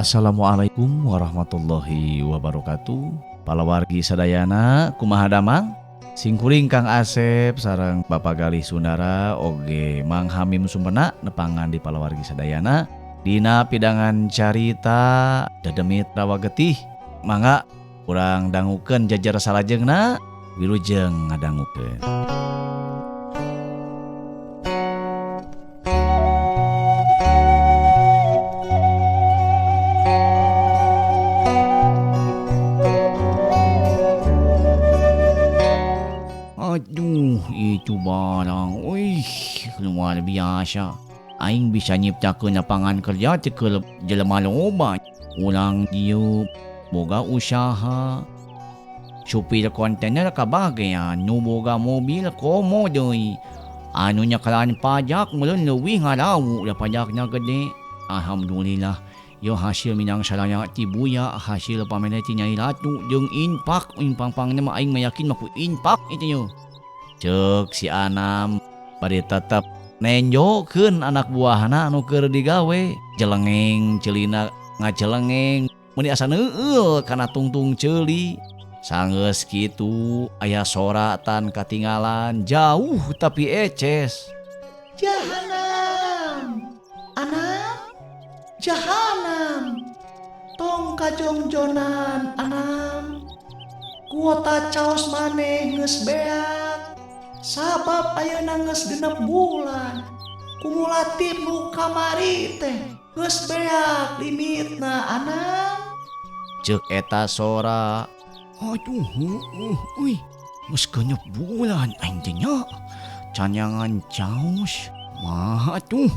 Assalamualaikum warahmatullahi wabarakatuh. Palawargi sadayana kumaha damang? Singkuring Kang Asep sareng Bapak Galih Sundara oge Mang Hamim Sumpena nepangan di palawargi sadayana dina pidangan carita Dedemit Rawa Getih. Mangga urang dangukeun jajar salajengna, wilujeng ngadangukeun. Aduh, itu barang, wih, luar biasa. Aing bisa nyiptakeun lapangan kerja teu keur jelema loba. Urang dieu boga usaha. Supir kontainer kabagean, nu boga mobil komo deui. Anu nyekelan pajak meureun leuwih ngarawu da pajakna gede. Alhamdulillah, ieu hasil minang saraya ti Buya, hasil pamene ti Nyai Ratu jeung infak. Infak-pangna mah aing mah yakin mah ku infak itu yeuh. Ceuk si Anam bari tetep nenjokeun anak buahna anu keur digawe. Jelengeng ceulina ngajelengeng meuni asa neueul kana tungtung ceuli. Sanggeus kitu aya sora tan katinggalan jauh tapi eces. Jahanam, Anam, jahanam, tong kajongjonan Anam. Kuota caos maneh geus beak, sabab ayeuna geus 6 bulan. Kumulatif nu kamari teh geus beak limitna Anam. Ceuk eta sora. Aduh, heueuh euy, geus 6 bulan aing teh nya. Canyangan caos. Mah atuh,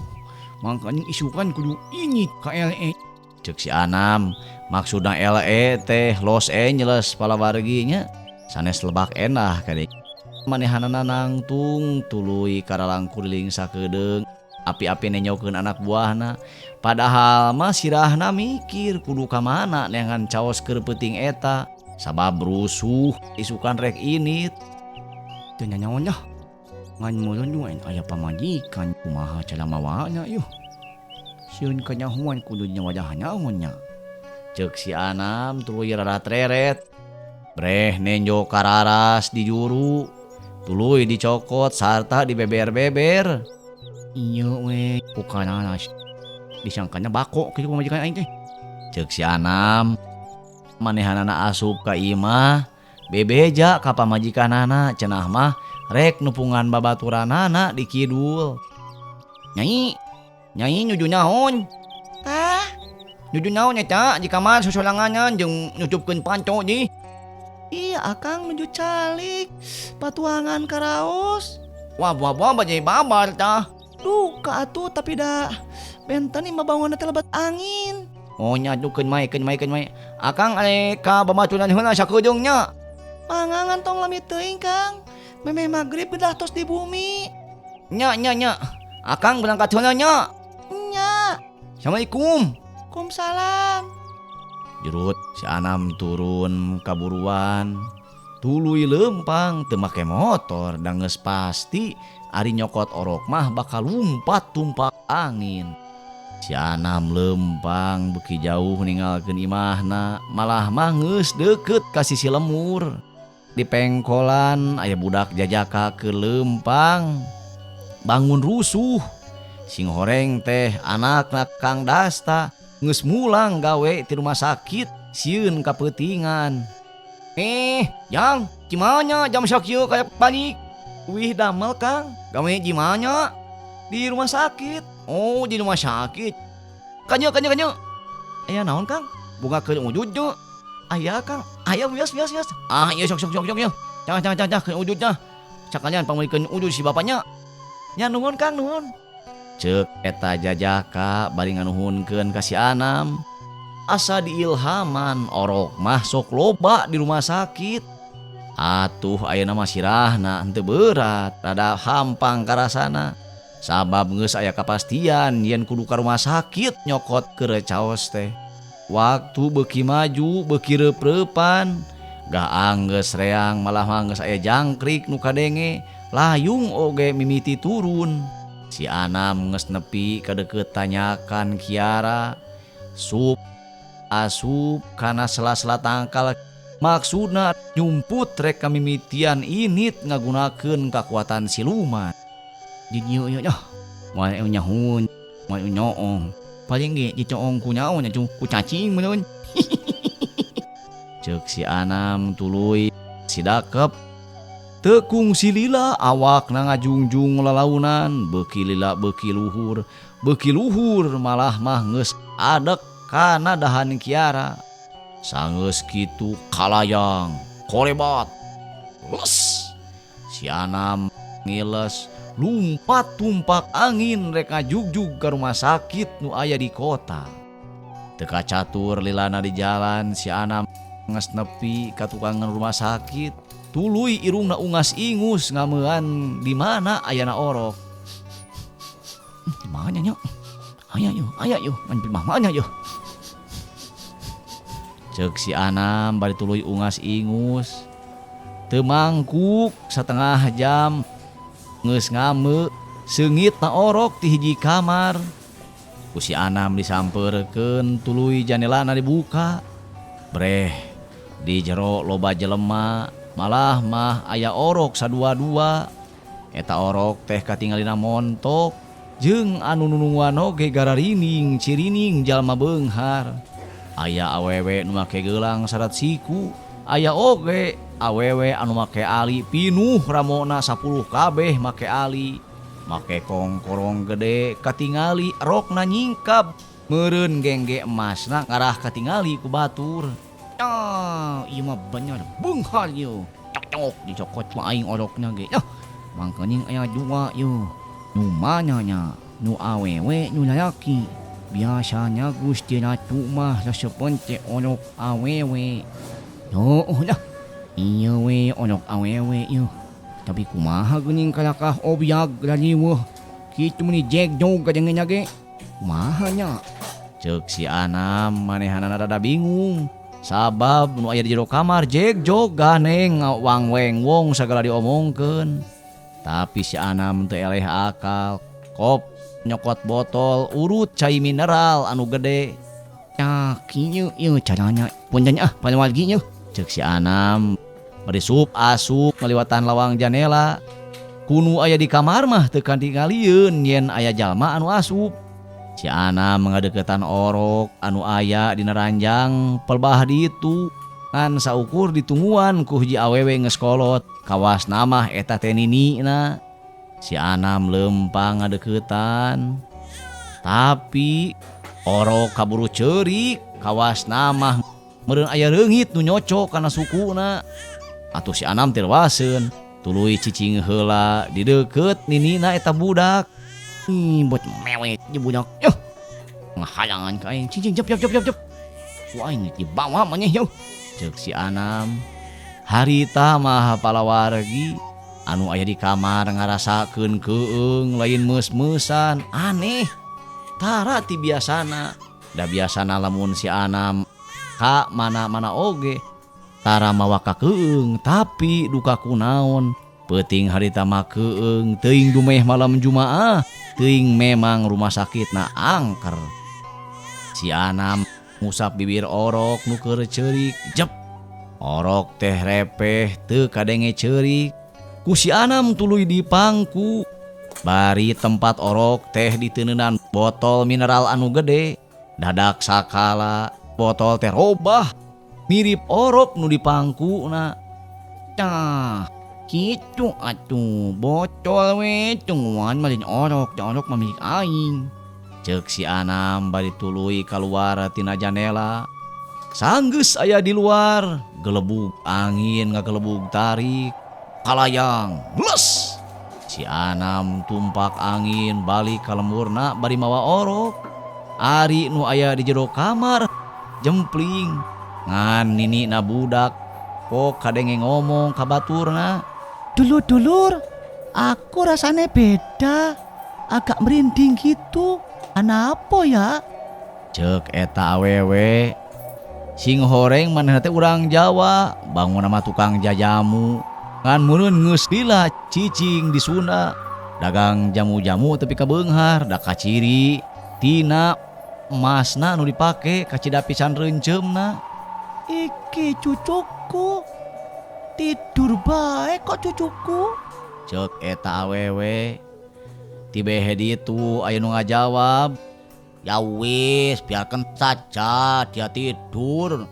mangkaning isukan kudu inyit ka LA. Ceuk si Anam, maksudna LA teh Los Angeles palawargi nya. Sanes Lebak Endah kade. Manehanana nangtung tuluy karalang kuriling sakedeung. Api-api nenyokeun anak buahna. Padahal mah sirahna mikir kudu ka mana neangan caos keur peuting eta. Sabab rusuh isukan rek init. Teu nyanyaon dah. Ngan meureun we aya pamajikan kumaha cara mawana yuh. Sieun kanyahoan kudu nyawadah naon nya. Ceuk si Anam tuluy rarat-reret. Breh nenjo kararas di juru. Tuluy dicokot sarta dibeber-beber. Ieu we ku kararas. Disangkana bako kitu pamajikan aing teh. Ceuk si Anam. Manehanana asup ka imah, bebeja ka pamajikanana cenah mah rek nupungan babaturanana di kidul. Nyai, nyai nuju naon? Tah? Nuju naon eta di kamar sosolanganan jeung nutupkeun panto di? Iya, akang nuju calik patuangan karaos. Wah, wah, wah, bade babar tah. Duka atuh tapi da benten imah bangunna teh lebat angin. Oh nya atuh keun mae, keun mae, keun mae. Akang arek ka babaturan heula sakedeung nya. Mangangan tong lami teuing Kang. Memeh magrib gedah tos di bumi. Nya, nya, nya. Akang berangkat heula nya. Nya. Assalamualaikum. Waalaikumsalam. Jurut si Anam turun kaburuan. Tuluy leumpang teu make motor da geus pasti ari nyokot orok mah bakal lumpat tumpak angin. Si Anam leumpang beuki jauh ninggalkeun imahna, malah mah geus deukeut ka sisi lemur. Di pengkolan aya budak jajaka keur leumpang. Bangun rusuh. Sing horeng teh anakna Kang Dasta geus mulang gawe ti rumah sakit sieun kapeutingan. Jang, cimanya jam sakieu kaya balik? Wih damel Kang, gawe cimanya? Di rumah sakit. Oh, di rumah sakit. Kanya, kanya, kanya. Aya naon Kang? Bunga keur ujud teu? Aya Kang. Aya wios, wios, wios. Ah, iya sok, sok, sok, sok, sok. Cah, cah, cah, cah, keur ujudnya. Sakalian pamulikeun ujud si bapaknya. Nya nuhun Kang, nuhun. Ceuk eta jajaka bari nganuhunkeun ka si Anam. Asa diilhaman orok mah sok loba di rumah sakit. Atuh ayeuna mah sirahna henteu berat, rada hampang karasana. Sabab geus aya kapastian yen kudu ka rumah sakit nyokot keur caos teh. Waktu beuki maju beuki reup-reupan, gaang geus reang malah mah geus aya jangkrik nu kadenge, layung oge mimiti turun. Si Anam geus nepi ka deukeut tanyakan Kiara. Sup Asup kana sela-sela tangkal maksudna nyumput rek kamimitian init ngagunakeun kakuatan siluman. Di dieu ieu nya moal nyahun moal nyoong paling ge dicoong ku nyaon atuh ku cacing meureun. Ceuk si Anam tuluy si Dakep teu kungsi lila awakna ngajungjung lalaunan beuki lila beuki luhur malah mah geus adek kana dahan kiara. Sanggeus kitu kalayang korebat les si Anam ngiles lumpat tumpak angin rek ngajugjug ka rumah sakit nu aya di kota. Teu kacatur lilana di jalan si Anam geus nepi ka tukangan rumah sakit tuluy irungna ungas ingus ngamean di mana ayana orok. Di mana nya? Aya yeuh, aya yeuh, ngan di mana yeuh? Ceuk si Anam bari tuluy ungas ingus. Teu mangkuk satengah jam geus ngame seungit na orok ti hiji kamar. Ku si Anam disampeurkeun tuluy janelana dibuka. Breh di jero loba jelema malah mah aya orok sadua-dua. Eta orok teh katingalina montok jeung anu nununguan oge gararining cirining jalma beunghar. Aya awewe nu make geulang sarat siku, aya oge awewe anu make ali pinuh ramona 10 kabeh make ali. Make kongkorong gede katingali rokna nyingkab meureun gengge emasna ngarah katingali ku batur. Ah, ieu mah bener beunghar ieu. Cocok dicokot ku aing orokna ge. Ah, mangkaning aya dua ieu. Nu mana nya? Nu awewe nu lalaki. Biasanya Gusti Ratu mah resepeun teh orok awewe. Heuh dah. Ieu we orok awewe ieu. Tapi kumaha geuning kalakah obyag rariweuh. Kitu meuni jegjog kadengena ge. Kumaha nya? Ceuk si Anam manehanana rada bingung. Sabab nu aya di jero kamar jegjog ganeng wangweng wong sagala diomongkeun. Tapi si Anam teu eleh akal. Kop nyokot botol urut cai mineral anu gede. Tah kieu ieu carana. Punten ah palawargi ieu. Ceuk si Anam bari sup asup ngaliwatan lawang janela. Kunu aya di kamar mah teu katingalieun yen aya jalma anu asup. Si Anam ngadeukeutan orok anu aya dina ranjang pelbah ditu. Ngan saukur ditungguan ku hiji awewe geus kolot. Kawasna mah eta teh ninina. Si Anam leumpang ngadeuketan. Tapi orok kaburu ceurik. Kawasna mah meureun aya reungit nu nyocok kana sukuna. Atuh si Anam teh lewaseun. Tuluy cicing heula di deukeut ninina eta budak. Ih, bot mewek ieu budak. Yuh. Ngahalangan ka aing. Cicing jep jep jep jep. Ku aing dibawa maneh yeuh. Ceuk si Anam. Harita mah palawargi anu aya di kamar ngarasakeun keung lain meus-meusan aneh. Tara ti biasana. Da biasana lamun si Anam ka mana-mana oge tara mawa kakeung tapi duka kunaon. Peuting harita mah keung teuing dumeh malam Jumaah teuing memang rumah sakitna angker. Si Anam ngusap bibir orok nu keur ceurik jep. Orok teh repeh teu kadenge ceurik. Ku si Anam tuluy dipangku. Bari tempat orok teh diteuneunan botol mineral anu gede. Dadak sakala botol teh robah mirip orok nu dipangkuna. Tah kitu atuh botol we tungguan malin orok, da orok mah milik aing. Ceuk si Anam bari tuluy kaluar tina janela. Sanggeus aya di luar, gelebug angin ngagelebug tarik. Kalayang les. Si Anam tumpak angin balik ka lemburna bari mawa orok. Ari nu aya di jero kamar jempling. Ngan ninina budak pok kadenge ngomong ka baturna. Dulur-dulur, aku rasanya beda, agak merinding gitu. Kenapa ya? Ceuk eta awewe. Sing horeng manehna teh urang Jawa, bangun nama tukang jajamu. Ngan meureun geus lila cicing di Sunda. Dagang jamu-jamu tapi kabeunghar da kaciri tina Emasna nu dipake kacida pisan reunceumna. Iki cucuku tidur bae kok cucuku. Ceuk eta awewe. Tibehe ditu aya nu ngajawab. Ya wis, biarkan saja dia tidur.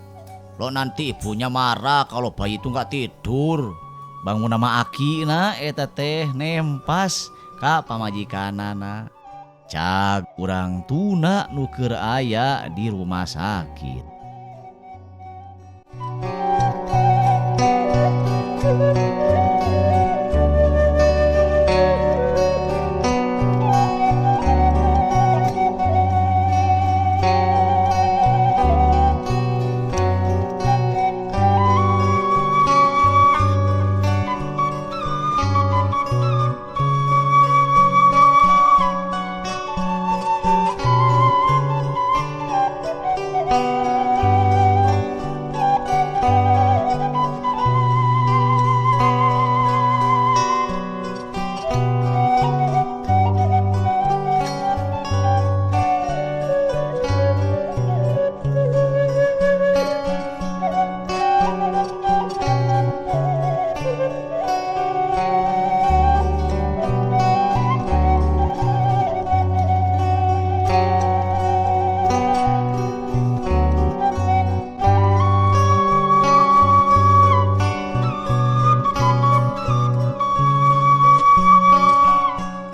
Lo nanti ibunya marah kalau bayi itu nggak tidur. Bangun nama aki na eta teh nempas ka pamajikanana. Cag urang tuna nu keur aya di rumah sakit.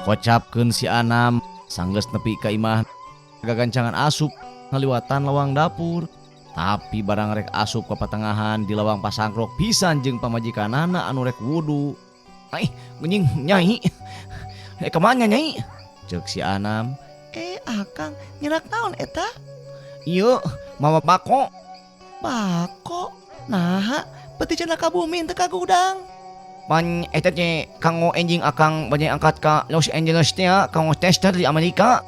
Kocapkeun si Anam sanggeus nepi ka imah gagancangan asup ngaliwatan lawang dapur. Tapi barang rek asup ka patengahan di lawang pasangkrok pisan jeung pamajikanana anu rek wudu. Ai, geuning nyai. Ka mana nyai? Ceuk si Anam. Akang nyerak naon eta? Ieu, mawa bako. Bako? Naha, peti cenah ka bumi teu ka gudang. Pan eta teh kanggo enjing akang bade angkat ka Los Angeles teh kanggo tester di Amerika.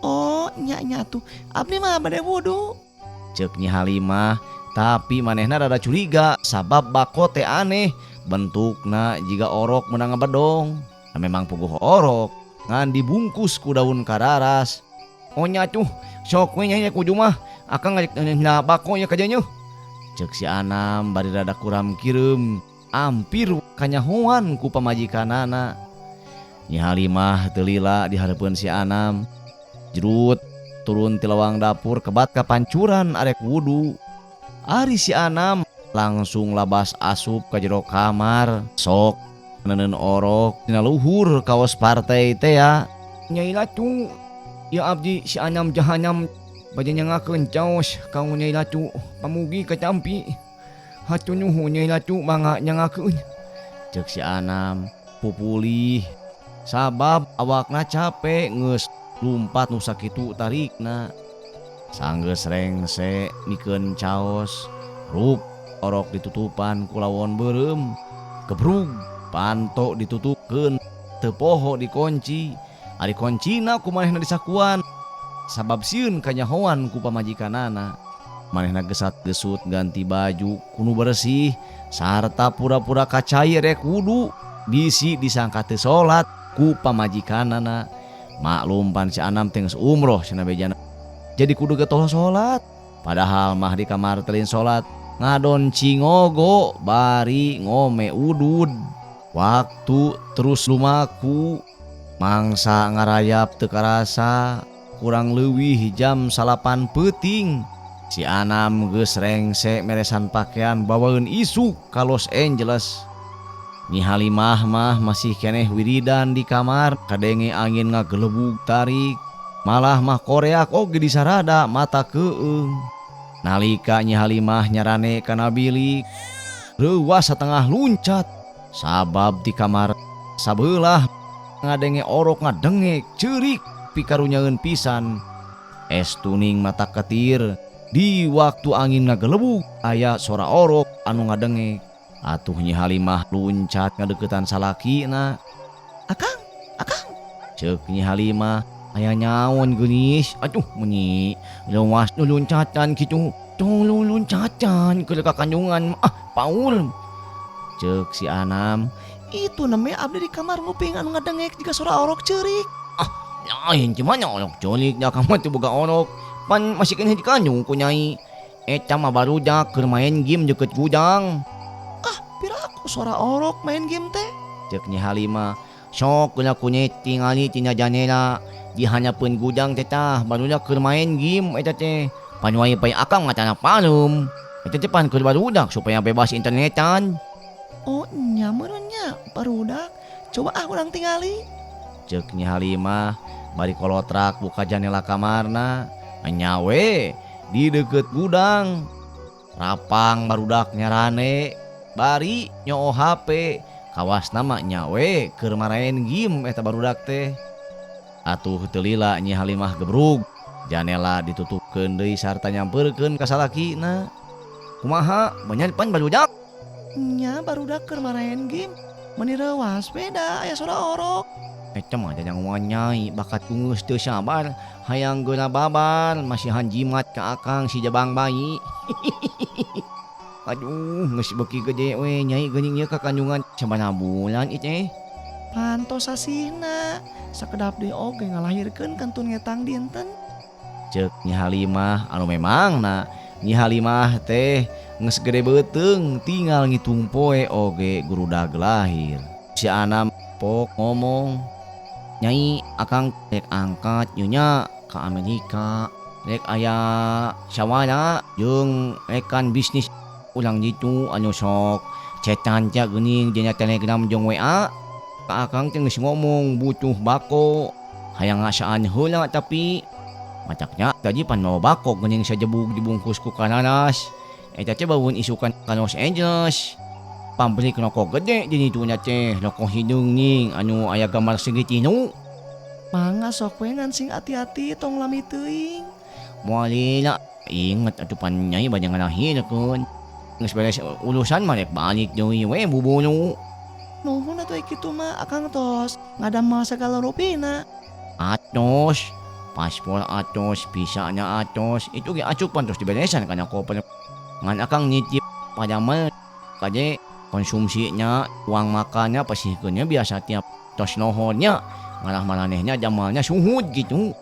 Oh, nya nya tuh. Abdi mah bade wudu. Ceuk Nyi Halimah, tapi manehna rada curiga sabab bako teh aneh, bentukna jiga orok meunang ngabedong. Nah, memang puguh orok ngan dibungkus ku daun kararas. Oh nya tuh, sok we nya kudu mah akang ngajak na bako nya ka dieu nya. Ceuk si Anam bari rada kuram kireum. Ampir kanyahoan ku pamajikanana. Nyi Halimah teu lila di hareupeun si Anam. Jerut turun ti lawang dapur kebat ka pancuran arek wudu. Ari si Anam langsung labas asup ka jero kamar. Sok neuneu orok dina luhur kaos partai teh ya. Nyai Latu, ya abdi si Anam jahanam bade nyangakeun caos kanggo Nyai Latu pamugi katampi. Hatur nuhun Nyai Latu mangga nyangakeun. Ceuk si Anam pupulih sabab awakna capek geus lumpat nu sakitu tarikna. Sanggeus rengse mikeun caos, rup orok ditutupan ku lawon beureum, gebrug panto ditutupkeun, teu poho dikunci. Ari kuncina ku manehna disakuan sabab sieun kanyahoan ku pamajikanana. Manehna gesat-gesut ganti baju kunu bersih sarta pura-pura kacai rek wudu bisi disangka teu salat ku pamajikanana. Maklum pan si Anam teh geus umroh cenah bejana. Jadi kudu getol salat. Padahal mah di kamar teu salat ngadon cingogo bari ngome udud. Waktu terus lumaku mangsa ngarayap teu karasa kurang leuwih jam 9 peuting. Si Anam geus rengse meresan pakaian bawaeun isuk ka Los Angeles. Nyi Halimah mah masih keneh wiridan di kamar kadenge angin ngagelebug tarik. Malah mah koreak oge disarada mata keung. Nalika Nyi Halimah nyarane kana bilik, reuwas satengah luncat sabab di kamar sabeulah ngadenge orok ngadengek ceurik pikarunyaeun pisan. Es tuning mata ketir. Di waktu angin ngagelebug aya sora orok anu ngadengek. Atuh Nyi Halimah luncat ngadeukeutan salakina. Akang, akang. Ceuk Nyi Halimah, aya nyaon geulis. Aduh munyi lewas nu luncatan kitu. Tong luncatan keur ka kandungan. Ah, paul. Ceuk si Anam, itu namanya abdi di kamar nguping anu ngadengek jiga sora orok ceurik. Ah, lain cuman orok ceurik da kamu teu boga orok. Pan masih keneh dikandung ku nyai. Eta mah barudak keur main game deket gudang. Ah, piraku suara orok main game teh. Cek Nyi Halimah. Sok geuna ku nyai tingali tina janela di handapeun gudang teh tah barudak keur main game eta teh. Pan wifi akang mah tanah palem. Eta teh pan keur barudak supaya bebas internetan. Oh nya meureun nya barudak. Coba ah urang tingali. Cek Nyi Halimah bari kolotrak buka janela kamarna. Nya we di deukeut gudang. Rapang barudak nyarane bari nyoo HP. Kawasna mah nya we keur maraen game eta barudak teh. Atuh teu lila Nyi Halimah gebrug. Janela ditutupkeun deui sarta nyampeurkeun ka salakina. Kumaha beunyeut pan barudak? Nya barudak keur maraen game. Meuni reuas we da aya sora orok. Eta mah jajanguan nyai bakat ku geus teu sabar hayang geura babar masihan jimat ka akang si jabang bayi. Aduh geus beuki gede we nyai geuning ieu ka kandungan sabaraha bulan ieu teh. Pantos sasihna sakedap deui oge ngalahirkeun kantun ngetang dinten. Ceuk Nyi Halimah anu memangna Nyi Halimah teh geus gede beuteung tinggal ngitung poe oge gurudag lahir. Si Anam pok ngomong, Nyai akang rek angkat nyonya ke Amerika, rek aya sawara jeung rekan bisnis urang ditu anu sok cetan teh geuning dina Telegram jeung WA. Ka akang teh geus ngomong butuh bako, hayang ngasaan heula tapi mataknya tadi pan mawa bako geuning sajebug dibungkus ku kananas. Eta teh baweun isukan ka Los Angeles. Pabrik rokok gede di ditu nya teh, rokok hideung ning anu aya gambar segitinu. Mangga sok we ngan sing hati-hati tong lami teuing. Moal lila inget atuh pan nyai bade ngalahirkeun. Geus beres urusan mah rek balik deui we buburu. Nuhun atuh kitu mah akang tos ngadamel sagala rupina. Atos, paspor atos, visana atos, itu ge acuk pan tos diberesan kana koper. Ngan akang nitip padamel kade konsumsinya, uang makannya pasihkeunnya biasa tiap tos nohonnya ngarah maranehnya jamalnya suhud gitu.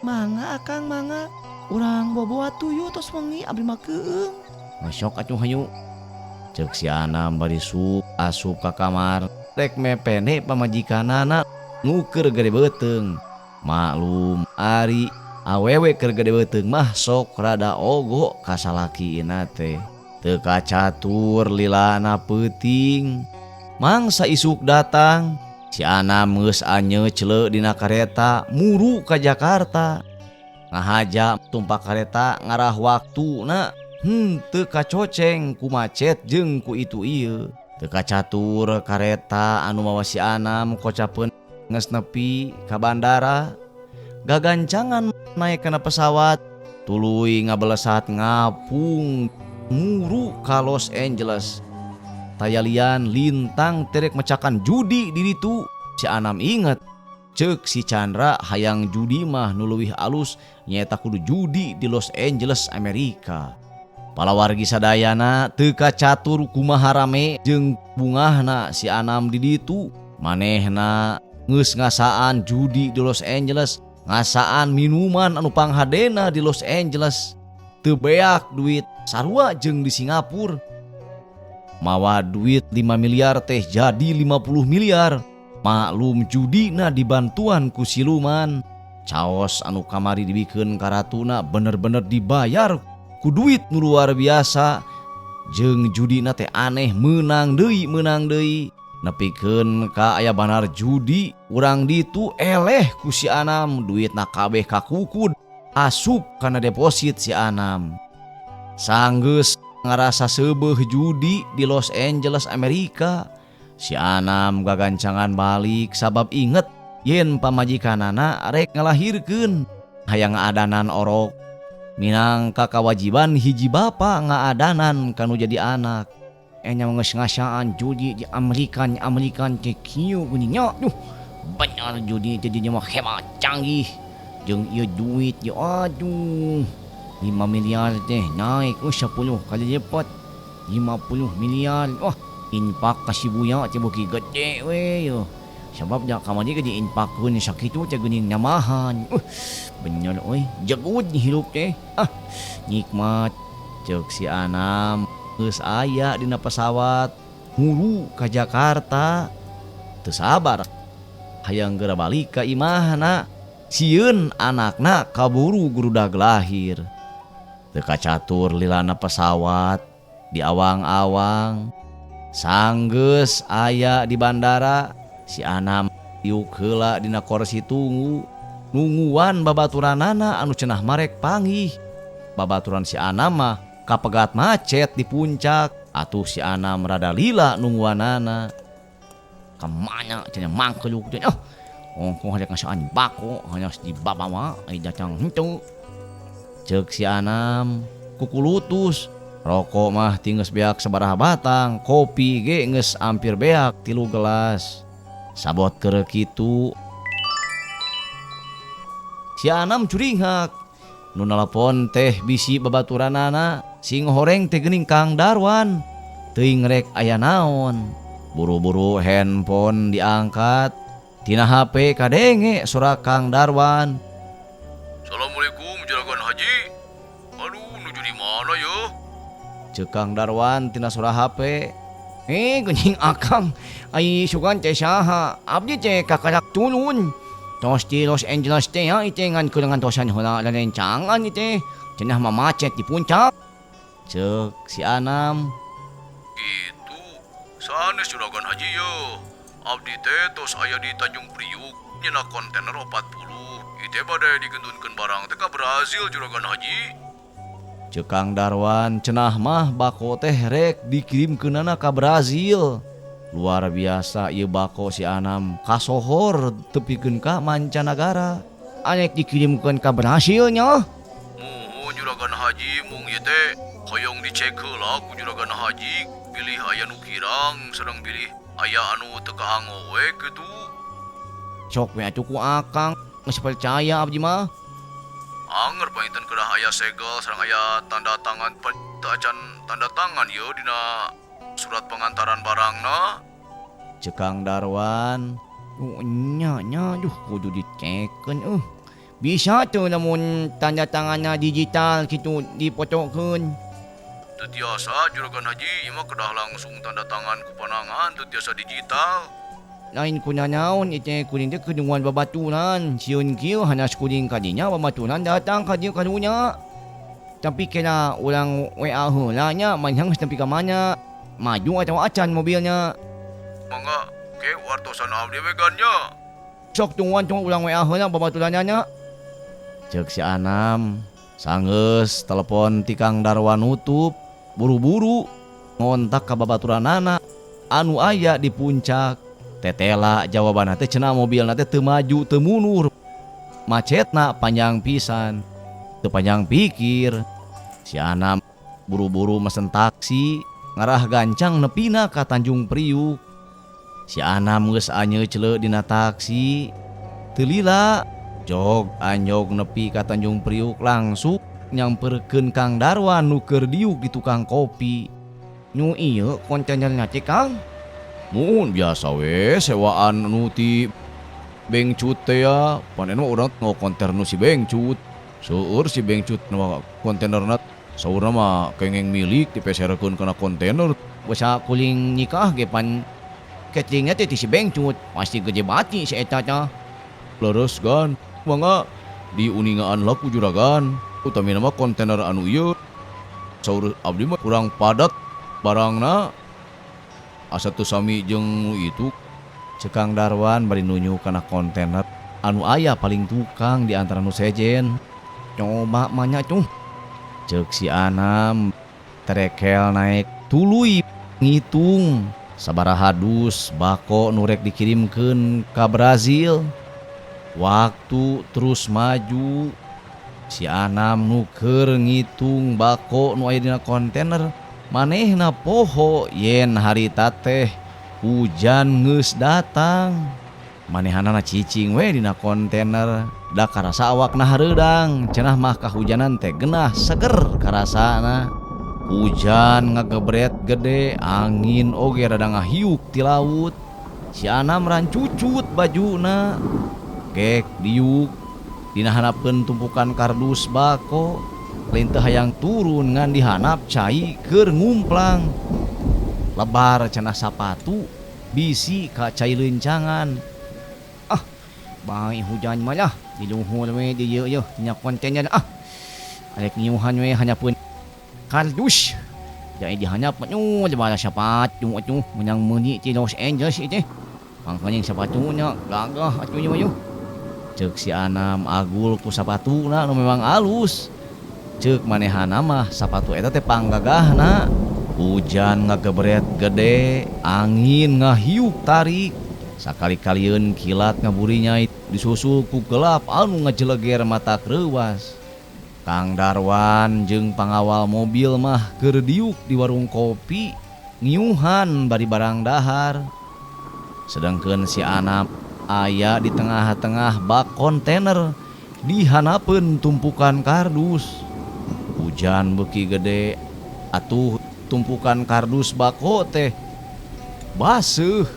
Mangga akang mangga, urang bobo atuh yeuh tos wengi abdi mah keueung. Masok atuh hayu. Ceuk si Anam bari sup asup ka kamar rek mepene pamajikanana nu keur gede beuteung. Maklum ari awewe keur gede beuteung mah sok rada ogo ka salakina teh. Teu kacatur lilana peuting. Mangsa isuk datang, si Anam geus anyeut celeuk dina kareta muru ka Jakarta. Ngahaja tumpak kareta ngarah waktuna henteu kacoceng ku macet jeung ku itu ieu. Teu kacatur kareta anu mawa si Anam kocapeun geus nepi ka bandara. Gagancangan naek kana pesawat tuluy ngabelesat ngapung muru ka Los Angeles. Tayalian lintang terek mecakan judi di ditu. Si Anam inget ceuk si Chandra hayang judi mah nu leuwih alus nyaeta kudu judi di Los Angeles Amerika. Palawargi sadayana teu kacatur kumaha rame jeung bungahna si Anam di ditu. Manehna geus ngasaan judi di Los Angeles, ngasaan minuman anu panghadena di Los Angeles. Teu beak duit sarua jeung di Singapura. Mawa duit 5 miliar teh jadi 50 miliar. Maklum judina dibantuan ku siluman. Caos anu kamari dibikeun ka ratuna bener-bener dibayar ku duit nu luar biasa. Jeung judina teh aneh meunang deui meunang deui. Nepikeun ka aya banar judi urang ditu eleh ku si Anam duitna kabeh kakukud asup kana deposit si Anam. Sanggeus ngarasa seubeuh judi di Los Angeles Amerika, si Anam gagancangan balik sabab inget yen pamajikanana rek ngalahirkeun hayang ngaadanan orok. Minangka kawajiban hiji bapa ngaadanan kanu jadi anak. Enya geus ngasaan judi di Amerika, Amerika teh kieu geuning nya. Duh, bener judi teh di dieu mah hebat canggih. Jeung ieu duit ieu aduh. 5 miliar teh naik 10 kali lipat. 50 miliar. Wah, infak ka si Buya teh beuki gede we yeuh. Sabab nya kamari ge diinpakeun sakitu teh geuning nyamahan. Bener euy, jegud hirup teh. Ah, nikmat ceuk si Anam geus aya dina pesawat nguru ka Jakarta. Teu sabar hayang geura balik ka imahna. Sieun anakna kaburu gurudag lahir. Teu kacatur lilana pesawat di awang-awang. Sanggeus aya di bandara si Anam diuk heula dina korsi tunggu nungguan babaturanana anu cenah marek panggih. Babaturan si Anam mah kapegat macet di puncak. Atuh si Anam rada lila nungguanana. Kamana cenah mangkeluk teh. Oh, ongkoh rek ngasaan bako hanya di babawa ai datang henteu. Ceuk si Anam kukulutus. Rokok mah ti geus beak sabaraha batang, kopi ge geus hampir beak 3 gelas. Sabot keur kitu si Anam curinghak. Nu nalapon teh bisi babaturanana sing horeng teh geuning Kang Darwan. Teuing rek aya naon. Buru-buru handphone diangkat. Tina HP kadenge sora Kang Darwan. Assalamualaikum juragan haji. Aduh nuju di mana ya? Ceuk Kang Darwan tina sora HP. Geuning akang ai sugan teh saha? Abdi teh kakarak turun. Tos di Los Angeles teh ya teh ngan keur ngantosan heula rencangan teh. Cenah mah macet di puncak. Ceuk si Anam. Gitu. Sanes juragan haji ye. Abdi teh tos aya di Tanjung Priuk nyena kontainer 40. Ite bade digentunkeun barang teh ka Brazil juragan haji. Ceuk Kang Darwan cenah mah bako teh rek dikirimkeunana ka Brazil. Luar biasa ieu bako si Anam kasohor tepikeun ka mancanagara. Arek dikirimkeun ka Brazil nya. Muhun juragan haji mung ieu teh hoyong dicek heula ku juragan haji bilih aya nu kirang sareng bilih aya anu teu kaanggo we kitu. Sok we atuh ku akang geus percaya abdi mah. Anger panginten kedah aya segel sareng aya tanda tangan teu acan tanda tangan ieu dina surat pengantaran barangna. Ceuk Kang Darwan. Nya nya duh kudu dicekeun euy. Bisa teu lamun tanda tanganna digital kitu dipotokeun. Teu tiasa juragan haji ieu mah kedah langsung tanda tangan ku panangan teu tiasa digital. Lain ku nanaon ieu teh kuring teh keur nungguan babaturan. Sieun kieu hanas kuring ka dinya babaturan datang ka dieu karunya. Tapi kira urang WA heula nya manehna geus nepi ka mana. Maju atawa acan mobilnya. Mangga ke wartosan abdi we gan nya. Sok tungguan tunggu urang WA heula babaturanna nya. Ceuk si Anam sanggeus telepon ti Kang Darwan nutup buru-buru ngontak ka babaturanana anu aya di puncak. Tetela jawabanna teh cenah mobilna teh teu maju teu mundur. Macetna panjang pisan. Teu panjang pikir. Si Anam buru-buru mesen taksi ngarah gancang nepina ka Tanjung Priuk. Si Anam geus anyeu celeu dina taksi. Teu lila jog anjog nepi ka Tanjung Priuk langsung nyamperkeun Kang Darwan nu keur diuk di tukang kopi. Nu ieu kontainerna teh Kang? Mun biasa we sewaan nu ti Bengcut teh ya. Panen mah urang ngo konter nu si Bengcut. Seueur si Bengcut nu kontainerna saurna mah kengeng milik dipeserkeun kana kontainer. Basa kuling nikah ge pan cateringna teh ti si Bengcut pasti gede bati si eta tah. Leres gan mangga diuningaan lah ku juragan. Utamina mah kontainer anu ieu saur abdi mah kurang padat barangna. Asa teu sami jeung itu. Ceuk Kang Darwan bari nunjuk kana kontainer anu aya paling tukang di antara nu sejen. Coba mah nya tuh. Ceuk si Anam terekel naik tuluy ngitung sabaraha dus bako nu rek dikirimkeun ka Brazil. Waktu terus maju. Si Anam nu keur ngitung bako nu aya dina kontainer manehna poho yen harita teh hujan geus datang. Manehanana cicing we dina kontainer da karasa awakna hareudang cenah mah kahujanan teh genah seger karasana. Hujan ngagebret gede angin oge rada ngahiuk ti laut. Si Anam rancucut bajuna gek diuk dina hanapeun tumpukan kardus bako lain teu hayang turun ngan dihanap cai keur ngumplang lebar cenah sapatu bisi ka cai leuncangan. Ah bae hujan mah lah di luhur we di ieu yeuh nya kontainer ah arek ngiuhan we hanyapeun kardus jadi dihanyap nyu lebar sapatu atuh meunang meuli ti Los Angeles ieu teh pangkeuning sapatuna gagah atuh ieu mah. Ceuk si Anam agul ku sapatuna nu memang alus. Ceuk manehana mah sapatu eta teh panggagahna. Hujan ngagebret gede, angin ngahiup tarik. Sakali-kalieun kilat ngaburinyai disusul ku gelap anu ngajeleger mata kreuwas. Kang Darwan jeung pangawal mobil mah keur diuk di warung kopi ngiuhan bari barang dahar. Sedangkeun si Anam aya di tengah-tengah bak kontainer dihanapeun tumpukan kardus. Hujan beuki gede atuh tumpukan kardus bako teh baseuh.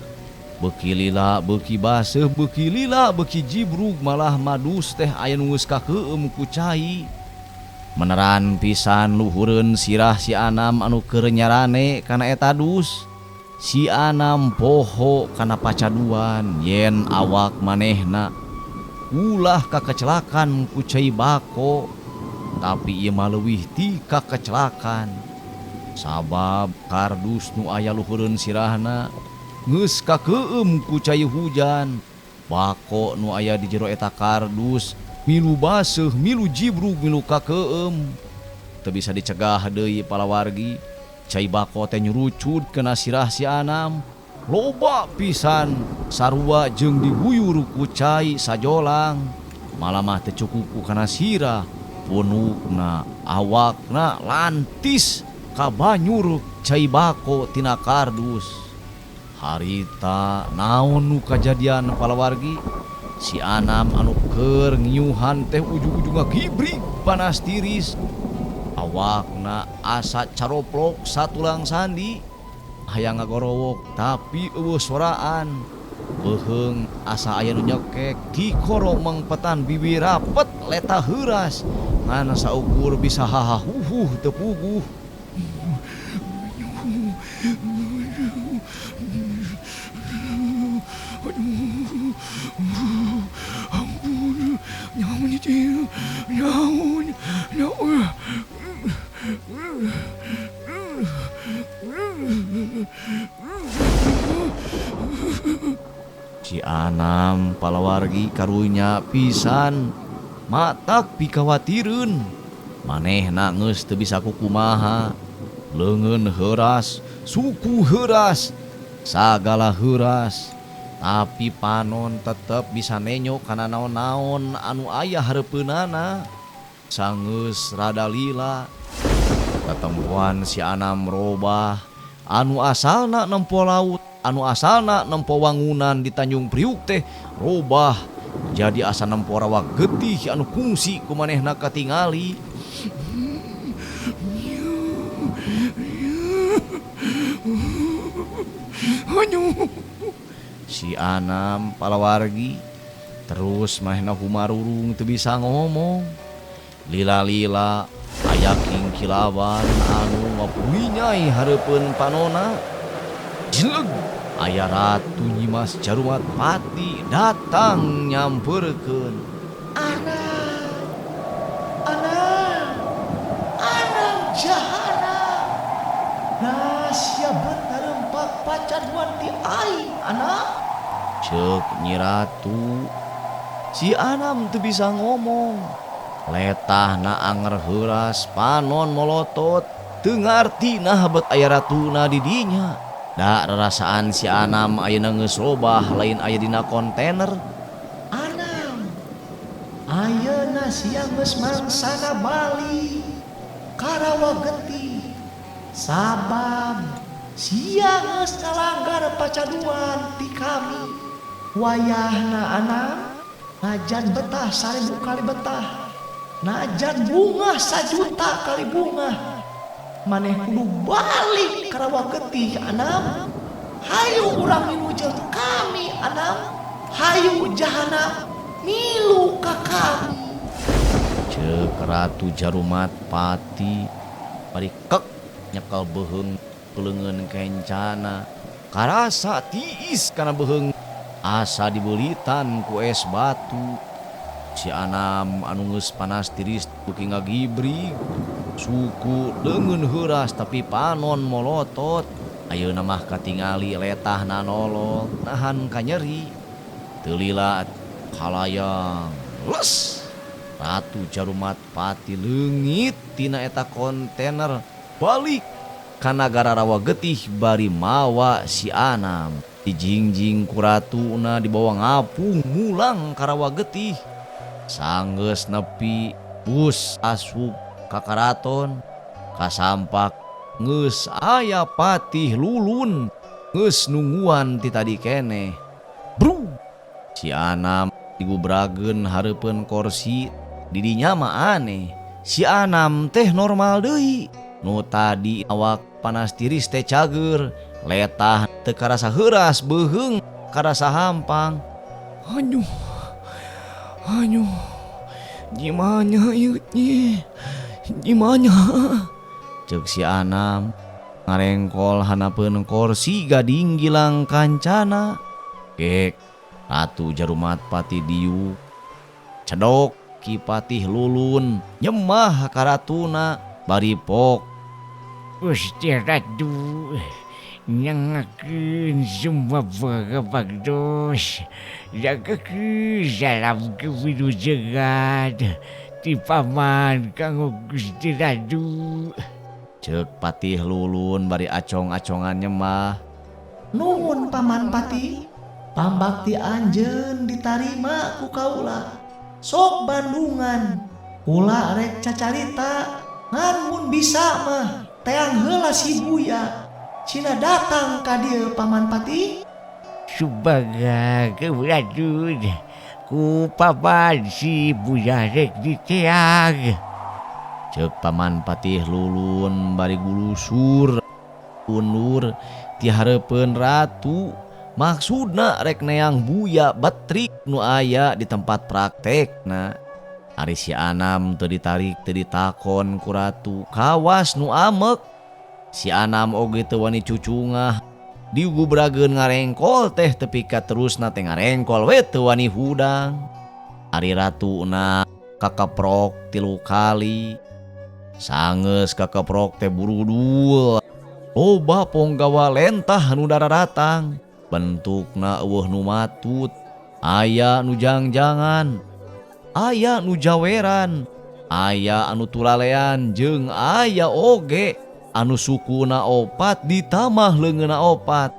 Beuki lila beuki baseuh, beuki lila beuki jibrug, malah madus teh aya nu geus kakeueum ku cai. Meneran pisan luhureun sirah si Anam anu keur nyarane kana eta dus. Si Anam poho kana pacaduan yen awak manehna ulah kakecelakan ku cai bako, tapi ieu mah leuwih ti kakecelakan sabab kardus nu aya luhureun sirahna geus kakeueum ku cai hujan. Bako nu aya di jero eta kardus milu baseuh, milu jibrug, milu kakeueum. Teu bisa dicegah deui palawargi. Cai bako teh nyurucud kana sirah si Anam. Loba pisan sarua jeung diguyur ku cai sajolang. Malah mah teu cukup ku kana sirah, punukna, awakna lantis kabanyur cai bako tina kardus. Harita naon nu kajadian palawargi? Si Anam anu keur ngiuhan teh ujung-ujungna gibrig panas tiris. Awakna asa caroplok satulang sandi. Hayang ngagorowok tapi eueuh soraan. Beuheung asa aya nu nyekek kikoro mangpetan bibir rapet leta heuras. Ngan saukur bisa hahahuhuh teu puguh. Ampun, nyaun itu, nyaun, nyaun. Si Anam palawargi karunya pisan matak pikawatireun. Manehna geus teu bisa kukumaha. Leungeun heuras, suku heuras, sagala heuras. Tapi panon tetep bisa nenyo kana naon-naon anu aya hareupeunana. Sangeus rada lila katempuan si Anam robah. Anu asalna nempo laut, anu asalna nempo wangunan di Tanjung Priuk teh robah jadi asa nempo rawa getih anu kungsi ku manehna katingali. Si Anam palawargi terus manehna humarurung teu bisa ngomong. Lila-lila aya kingkilawan anu ngapuinyai hareupeun panona. Jeleg aya Ratu Nyimas Jarumat Pati datang nyamperkeun. Anam, Anam, Anam jahana. Nah sia bet ngarempak pacaduan ti aing, Anam. Ceuk Nyi Ratu. Si Anam teu bisa ngomong. Letahna anger heuras, panon molotot, teu ngarti nah bet aya ratuna di dinya. Da rarasaan si Anam ayeuna geus robah lain aya dina kontainer. Anam, ayeuna sia geus mangsana bali karawa getih. Sabab sia geus ngalanggar pacaduan ti kami. Wayahna Anam najan betah 1000 kali betah, najan bungah 1 juta kali bungah, maneh kudu balik karawa getih, Anam. Hayu urang milu jeung kami Anam. Hayu Jahanam milu ka kami. Ceuk Ratu Jarumat Pati bari kek nyekel beuheung leungeun kencana. Karasa tiis kana beuheung asa dibeulitan ku es batu. Si Anam anu geus panas tiris beuki ngagibrig. Suku leungeun heuras tapi panon molotot. Ayeuna mah katingali letahna nolol nahan kanyeri. Teu lila kalayang les. Ratu Jarumat Pati leungit tina eta kontainer balik ka nagara Rawa Getih bari mawa si Anam. Dijingjing ku ratuna dibawa ngapung mulang ka Rawa Getih. Sanggeus nepi bus asup ka karaton kasampak geus aya Patih Lulun geus nungguan ti tadi keneh. Bru! Si Anam digubrageun hareupeun korsi didinya mah aneh. Si Anam teh normal deui. Nu tadi awak panas tiris teh cager, letah teu karasa heuras beuheung karasa hampang. Aduh. Aduh. Gimana ieu teh? Gimana? Ceuk si Anam ngarengkol hanapeun korsi gading gilang kancana. Gek Ratu Jarumat Pati diuk. Cedok Ki Patih Lulun nyemah ka ratuna bari pok. Gusti Ratu nyangakeun sumbawa bagdos jagakeun salam kewilujengan ti paman kanggo Gusti Ratu. Ceuk Patih Lulun bari acong-acongan nyemah. Nuhun Paman Pati, pambakti anjeun ditarima ku kaula. Sok Bandungan, kula rek cacarita ngan mun bisa mah teang heula si Buya. Cina datang ka dieu Paman Pati. Subaga keuladun ku paman si Buya rek diteang. Ceuk Paman Patih Lulun bari gulusur undur ti hareupeun ratu. Maksudna rek neang Buya betrik nu aya di tempat praktekna. Ari si Anam teu ditarik teu ditakon ku ratu kawas nu amek. Si Anam oge teu wani cucungah digubrageun ngarengkol teh tepi ka terusna teh ngarengkol we teu wani hudang. Ari ratuna kakeprok 3 kali. Sangeus kakeprok teh burudul. Loba ponggawa lentah nu dararatang. Bentukna eueuh nu matut, aya nu jangjangan, aya nu jaweran, aya anu tulalean jeung aya oge anu sukuna opat ditamah leungeunna opat.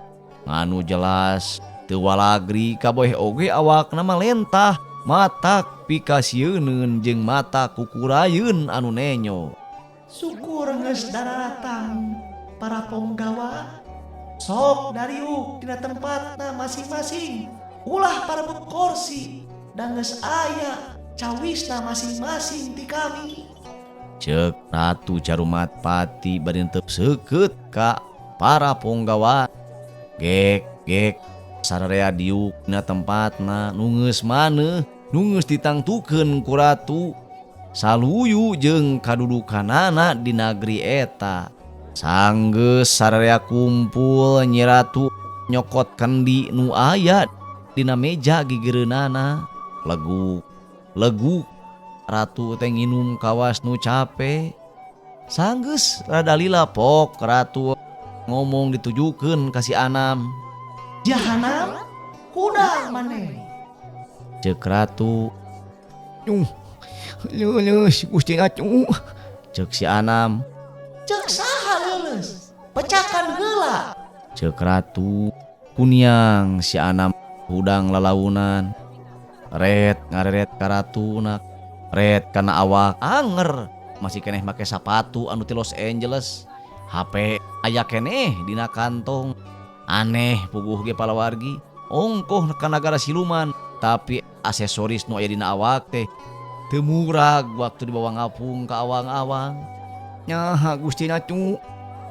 Nganu jelas teu walagri kabeh oge awakna mah lentah matak pikasieuneun jeung mata kukurayeun anu nenyo. Syukur geus daratang para ponggawa. Sok dariuk dina tempatna masing-masing. Ulah parebut korsi da geus aya cawisna masing-masing ti kami. Ceuk Ratu Jarumat Pati bari teu seukeut ka para ponggawa. Gek gek sararea diuk dina tempatna nu geus maneuh nu geus ditangtukeun ku ratu. Saluyu jeung kadudukanana di nagri eta. Sanggeus sararea kumpul Nyi Ratu nyokot kendi nu aya dina meja gigireunana. Leguk leguk ratu teh nginum kawas nu cape. Sanggeus rada lila pok ratu ngomong ditujukeun ka si Anam. Jahanam kuda maneh. Ceuk ratu. Nyuh, leuleus Gusti Ratu. Ceuk si Anam. Ceuk saha leuleus? Pecakan heula. Ceuk ratu. Kuniang si Anam hudang lalaunan. Ret ngareret ka ratuna. Ret kana awak anger masih keneh make sapatu anu ti Los Angeles. HP aya keneh dina kantong. Aneh puguh ge palawargi. Ongkoh ka nagara siluman tapi aksesoris nu aya dina awak teh teu murag waktu dibawa ngapung ka awang-awang. Nyaha Gusti Ratu,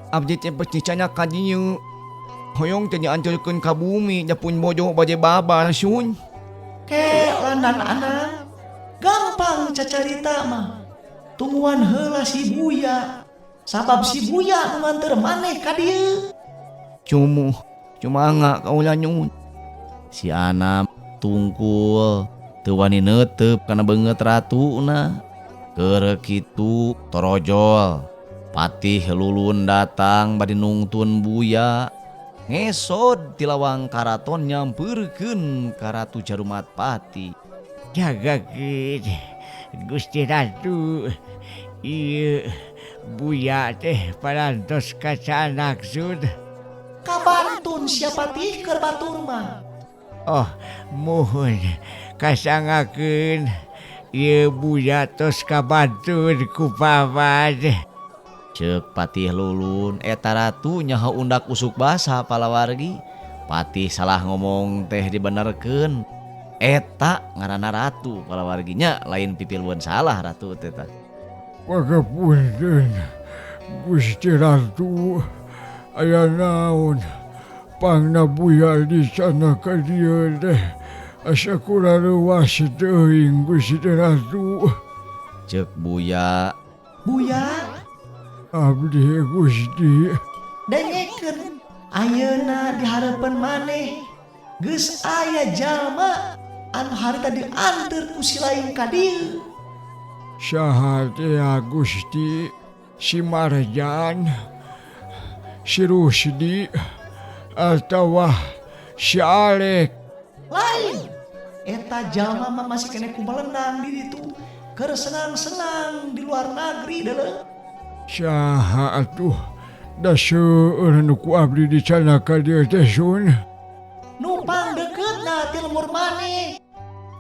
abdi teh becisana ka dieu. Hoyong teh nyaanceurkeun ka bumi japun bojo baje babar sun. Ke landan Anam, gampang cacarita mah. Tungguan heula si Buya. Sabab si Buya nu nganter maneh ka dieu. Cumu, cumanga kaula nyun. Si Anam tungkul teu wani neuteup kana beungeut ratuna. Keur kitu torojol. Patih Lulun datang bade nungtun Buya. Ngesod ti lawang karaton nyampeurkeun ka Ratu Jarumatpati. Jagakeun Gusti Ratu. Ieu Buya teh parantos kacanak sun. Kabantun sia Patih keur batur mah. Oh, muhun kasangakeun ieu Buya tos kabantun ku paman. Ceuk Patih Lulun eta ratu nyaho undak usuk basa palawargi. Patih salah ngomong teh dibenerkeun. Eta ngaranna ratu palawarginya lain pipilueun salah ratu teh tah. Pangapunten Gusti Ratu, aya naon pangna Buya dicana ka dieu teh asa kurareuwas teuing Gusti Ratu. Ceuk Buya. Buya, Abdi Gusti. Dengekeun ayeuna di hareupeun maneh geus aya jalma anu harita dianteur ku si lain ka dieu. Saha teh Gusti? Si Marjan, si Rusdi, atawa si Alek? Lain, eta jalma mah masih keneh kumelenang di ditu keur senang-senang di luar negeri deuleu. Saha atuh, da seueur nu ku abdi dicana ka dieu teh sun. Nu pangdekeutna ti lembur maneh.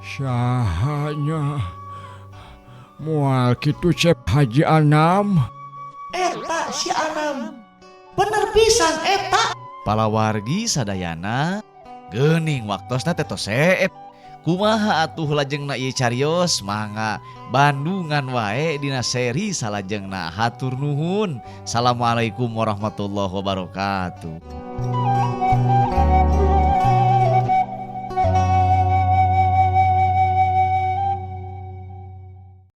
Sahanya moal kitu Cep Haji Anam? Eta si Anam. Bener pisan eta. Palawargi sadayana geuning waktosna teh tos seep. Kumaha atuh lajengna ieu carios, mangga bandungan wae dina seri salajengna. Hatur nuhun. Assalamualaikum warahmatullahi wabarakatuh.